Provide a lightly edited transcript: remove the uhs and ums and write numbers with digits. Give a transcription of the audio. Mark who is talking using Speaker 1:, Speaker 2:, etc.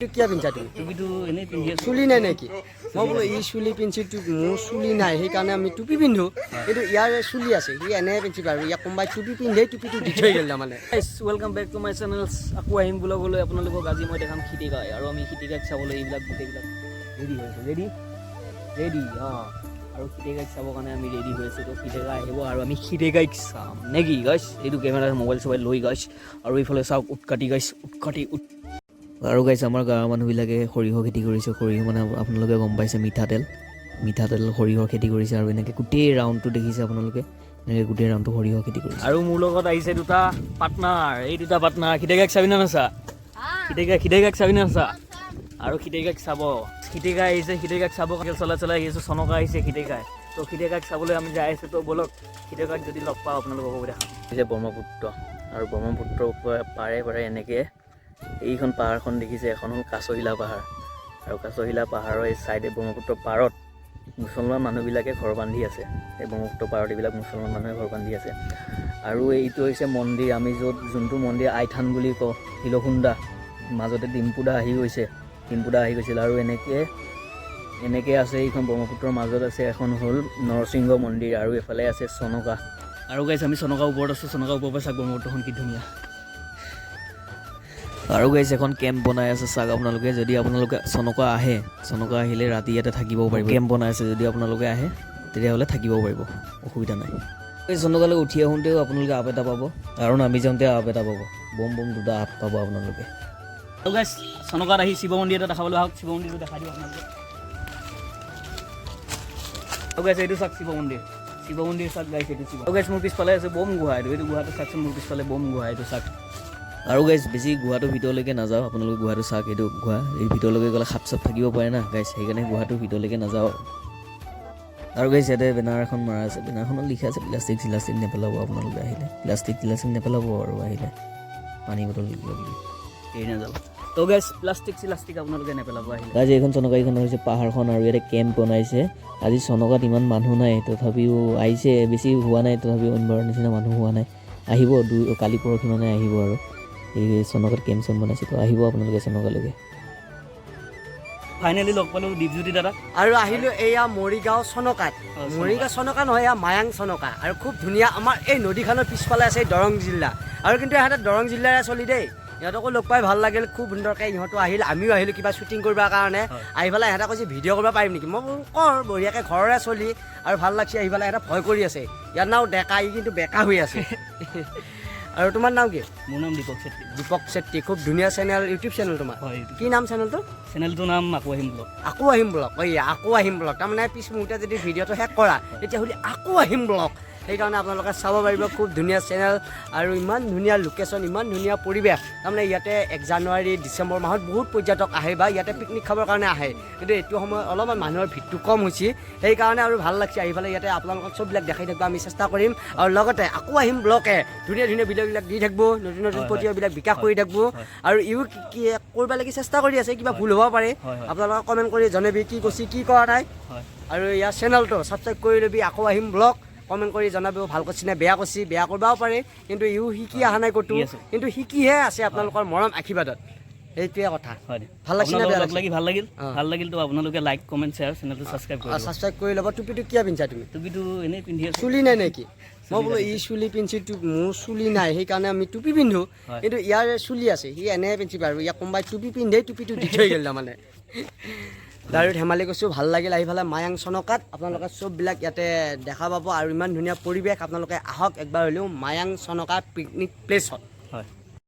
Speaker 1: কিয় পিন্ধা তুমি?
Speaker 2: টুপিটো এনেই পিন্ধি আছোঁ।
Speaker 1: চুলি নাই নেকি? মই বোলো ই চুলি পিন্ধছি, মোৰ চুলি নাই, সেইকাৰণে আমি টুপি পিন্ধো। কিন্তু ইয়াৰ চুলি আছে, সি এনে পিন্ধি আৰু ইয়াক কোনোবাই টুপি পিন্ধেই টুপিটো দি থৈ গ'ল তাৰমানে।
Speaker 2: Welcome back to my channels. আকৌ আহিম ব্লগলৈ। আপোনালোকক আজি মই দেখাম খিতিকাই আৰু আমি খিতিকাইক চাবলৈ এইবিলাক গোটেইবিলাক ৰেডি হৈ আছোঁ। ৰেডি ৰেডি, অঁ। আৰু খিতিকাইক চাবৰ কাৰণে আমি ৰেডি হৈ আছোঁ। তো খিতিকাই আহিব আৰু আমি খিতিকাইক চাম নে কি গাইছ? এইটো কেমেৰা, মোবাইল চবাইল লৈ গাইছ। আৰু এইফালে চাওক, উৎকাটি গাইছ, উৎকাটি উৎ।
Speaker 3: আৰু গাইছ, আমাৰ গাঁৱৰ মানুহবিলাকে সৰিয়হ খেতি কৰিছে। সৰিয়হ মানে আপোনালোকে গম পাইছে, মিঠাতেল। মিঠাতেল সৰিয়হৰ খেতি কৰিছে। আৰু এনেকৈ গোটেই ৰাউণ্ডটো দেখিছে আপোনালোকে, এনেকৈ গোটেই ৰাউণ্ডটো সৰিয়হ খেতি কৰিছে।
Speaker 2: আৰু মোৰ লগত আহিছে দুটা পাৰ্টনাৰ। এই দুটা পাৰ্টনাৰ, খিতেকাইক চাবি নে নাচা? খিতেকাই, খিতেকাইক চাবি নে নাচা? আৰু খিতেকাইক চাব, খিতেকাই আহিছে। খিতেকাইক চাব চলাই চলাই আহি আছোঁ। চনকা আহিছে খিতেকাই। তো খিতেকাইক চাবলৈ আমি যাই আছোঁ। তো ব'লক, খিতেকাইক যদি লগ পাওঁ আপোনালোককো দেখাম।
Speaker 3: হৈছে ব্ৰহ্মপুত্ৰ আৰু ব্ৰহ্মপুত্ৰৰ পাৰে পাৰে এনেকৈ এইখন পাহাৰখন দেখিছে। এখন হ'ল কাছশিলা পাহাৰ আৰু কাছশিলা পাহাৰৰ এই ছাইডে ব্ৰহ্মপুত্ৰ পাৰত মুছলমান মানুহবিলাকে ঘৰ বান্ধি আছে। এই ব্ৰহ্মপুত্ৰ পাৰত এইবিলাক মুছলমান মানুহে ঘৰ বান্ধি আছে। আৰু এইটো হৈছে মন্দিৰ, আমি য'ত যোনটো মন্দিৰ আইথান বুলি কওঁ, শিলসুন্দা। মাজতে ডিম্পুদা আহি গৈছে, ডিম্পুদা আহি গৈছিল। আৰু এনেকৈ এনেকৈ আছে, এইখন ব্ৰহ্মপুত্ৰৰ মাজত আছে। এখন হ'ল নৰসিংহ মন্দিৰ আৰু এইফালে আছে চনকা।
Speaker 2: আৰু গাইছ, আমি চনকা ওপৰত আছোঁ। চনকা ওপৰৰ পৰা চাওক ব্ৰহ্মপুত্ৰখন কি ধুনীয়া।
Speaker 3: আৰু গাইছ, এখন কেম্প বনাই আছে, চাওক আপোনালোকে। যদি আপোনালোকে চনকা আহে, চনকা আহিলে ৰাতি ইয়াতে থাকিব পাৰিব। কেম্প বনাই আছে, যদি আপোনালোকে আহে তেতিয়াহ'লে থাকিব পাৰিব, অসুবিধা নাই। এই চনকালৈ উঠি আহোঁতেও আপোনালোকে আপ এটা পাব আৰু নামি যাওঁতে আপ এটা পাব। বম বম দুটা আপ পাব আপোনালোকে।
Speaker 2: আৰু গাইছ, চনকাত আহি শিৱ মন্দিৰ এটা দেখাবলৈ আহক। শিৱ মন্দিৰটো দেখাই দিওঁ আপোনালোকে। আৰু গাইছ, এইটো চাওক শিৱ মন্দিৰ। শিৱ মন্দিৰ চাওক গাইছ, এইটো শিৱ। আৰু গাইছ, মোৰ পিছফালে আছে বম গুহা। এইটো গুহাটো চাওকচোন, মোৰ পিছফালে বম গুহা, এইটো চাওক।
Speaker 3: আৰু গাইজ, বেছি গুহাটোৰ ভিতৰলৈকে নাযাওঁ। আপোনালোকে গুহাটো চাওক, এইটো গুহা। এই ভিতৰলৈকে গ'লে সাপ চাপ থাকিব পাৰে না গাইজ, সেইকাৰণে গুহাটোৰ ভিতৰলৈকে নাযাওঁ। আৰু গাইজ, ইয়াতে বেনাৰ এখন মাৰা আছে। বেনাৰখনত লিখা আছে, প্লাষ্টিক চিলাষ্টিক নেপেলাব আপোনালোকে আহিলে, প্লাষ্টিক চিলাষ্টিক নেপেলাব। আৰু আহিলে পানী বটল কিবা কিবি
Speaker 2: এৰি নাযাব। তো গাইছ, প্লাষ্টিক চিলাষ্টিক আপোনালোকে নেপেলাব আহিলে।
Speaker 3: আজি এইখন চনকা, এইখন হৈছে পাহাৰখন আৰু ইয়াতে কেম্প বনাইছে। আজি চনকাত ইমান মানুহ নাই, তথাপিও আহিছে। বেছি হোৱা নাই, তথাপিও অইনবাৰৰ নিচিনা মানুহ হোৱা নাই। আহিব, দুই কালি পৰহি মানে আহিব। আৰু এই চনকাত কেম্প চেম্প বনাইছে, তো আহিব আপোনালোকে চনকালৈকে।
Speaker 2: ফাইনেলি লগ পালোঁ দীপজ্যোতি দাদাক।
Speaker 1: আৰু আহিলোঁ এয়া মৰিগাঁও চনকাত।
Speaker 2: চনকা।
Speaker 1: মৰিগাঁও চনকা নহয়, এয়া মায়াং চনকা। আৰু খুব ধুনীয়া আমাৰ এই নদীখনৰ পিছফালে আছে এই দৰং জিলা। আৰু কিন্তু ইহঁতে দৰং জিলাৰে চলি দেই। ইহঁতকো লগ পাই ভাল লাগিল। খুব সুন্দৰকৈ ইহঁতো আহিল, আমিও আহিলোঁ কিবা শ্বুটিং কৰিবৰ কাৰণে। আহি পেলাই ইহঁতে কৈছে, ভিডিঅ' কৰিব পাৰিম নেকি? মই বোলো কৰ বঢ়িয়াকৈ, ঘৰৰে চলি। আৰু ভাল লাগছে আহি পেলাই। ইহঁতে ভয় কৰি আছে। ইয়াৰ নাম ডেকা, ই কিন্তু বেকা হৈ আছে। আৰু তোমাৰ নাম কি?
Speaker 2: মোৰ নাম দীপক চেত্ৰী।
Speaker 1: দীপক চেত্ৰী, খুব ধুনীয়া চেনেল, ইউটিউব চেনেল তোমাৰ।
Speaker 2: হয়।
Speaker 1: কি নাম চেনেলটো?
Speaker 2: চেনেলটোৰ নাম আকৌ আহিম ব্লগ।
Speaker 1: আকৌ আহিম ব্লগ। এই আকৌ আহিম ব্লগ, তাৰমানে পিছ মুহূৰ্তে যদি ভিডিঅ'টো শেষ কৰা, তেতিয়াহ'লে আকৌ আহিম ব্লগ। সেইকাৰণে আপোনালোকে চাব পাৰিব। খুব ধুনীয়া চেনেল আৰু ইমান ধুনীয়া লোকেশ্যন, ইমান ধুনীয়া পৰিৱেশ। তাৰমানে ইয়াতে 1 জানুৱাৰী, ডিচেম্বৰ মাহত বহুত পৰ্যটক আহে বা ইয়াতে পিকনিক খাবৰ কাৰণে আহে। কিন্তু এইটো সময়ত অলপমান মানুহৰ ভিৰটো কম হৈছে, সেইকাৰণে আৰু ভাল লাগছে আহি পেলাই। ইয়াতে আপোনালোকক চববিলাক দেখাই থাকিব আমি চেষ্টা কৰিম। আৰু লগতে আকৌ আহিম ব্লগে ধুনীয়া ধুনীয়া ভিডিঅ'বিলাক দি থাকিব, নতুন নতুন প্ৰতিভাবিলাক বিকাশ কৰি থাকিব। আৰু ইও কি কি কৰিব লাগি চেষ্টা কৰি আছে, কিবা ভুল হ'ব পাৰে।
Speaker 2: হয় হয়
Speaker 1: আপোনালোকে কমেণ্ট কৰি জনাবি কি কৈছে, কি কৰা নাই। আৰু ইয়াৰ চেনেলটো ছাবস্ক্ৰাইব কৰি ল'বি, আকৌ আহিম ব্লগ। কমেণ্ট কৰি জনাব ভাল কৰিছে নে বেয়া কৰিছে। বেয়া কৰিবও পাৰে, কিন্তু ইও শিকি অহা নাই ক'তো।
Speaker 2: শিকি আছে।
Speaker 1: কিন্তু শিকিহে আছে আপোনালোকৰ মৰম আশীৰ্বাদত। সেইটোৱে কথা।
Speaker 2: হয়।
Speaker 1: ভাল লাগিছে নে
Speaker 2: আপোনালোকক
Speaker 1: বেয়া
Speaker 2: লগ
Speaker 1: লাগিছে?
Speaker 2: লাগি ভাল লাগিল।
Speaker 1: অঁ।
Speaker 2: ভাল লাগিল। তো আপোনালোকে লাইক, কমেণ্ট, শ্বেয়াৰ, চেনেলটো ছাবস্ক্ৰাইব কৰি দিব।
Speaker 1: ছাবস্ক্ৰাইব কৰি ল'ব। টুপিটো কিয় পিন্ধা তুমি?
Speaker 2: টুপিটো এনেই পিন্ধি আছোঁ।
Speaker 1: চুলি নাই নেকি? মই বোলো ই চুলি পিন্ধছি, মোৰ চুলি নাই, সেইকাৰণে আমি টুপি পিন্ধো। কিন্তু ইয়াৰ চুলি আছে, সি এনে পিন্ধি আৰু ইয়াক কোনোবাই টুপি পিন্ধেই টুপিটো দি থৈ গ'ল তাৰমানে। বাৰু, ধেমালি কৈছোঁ। ভাল লাগিল আহি পেলাই মায়াং চনকাত। আপোনালোকে চববিলাক ইয়াতে দেখা পাব আৰু ইমান ধুনীয়া পৰিৱেশ। আপোনালোকে আহক একবাৰ হ'লেও মায়াং চনকা পিকনিক প্লেচত।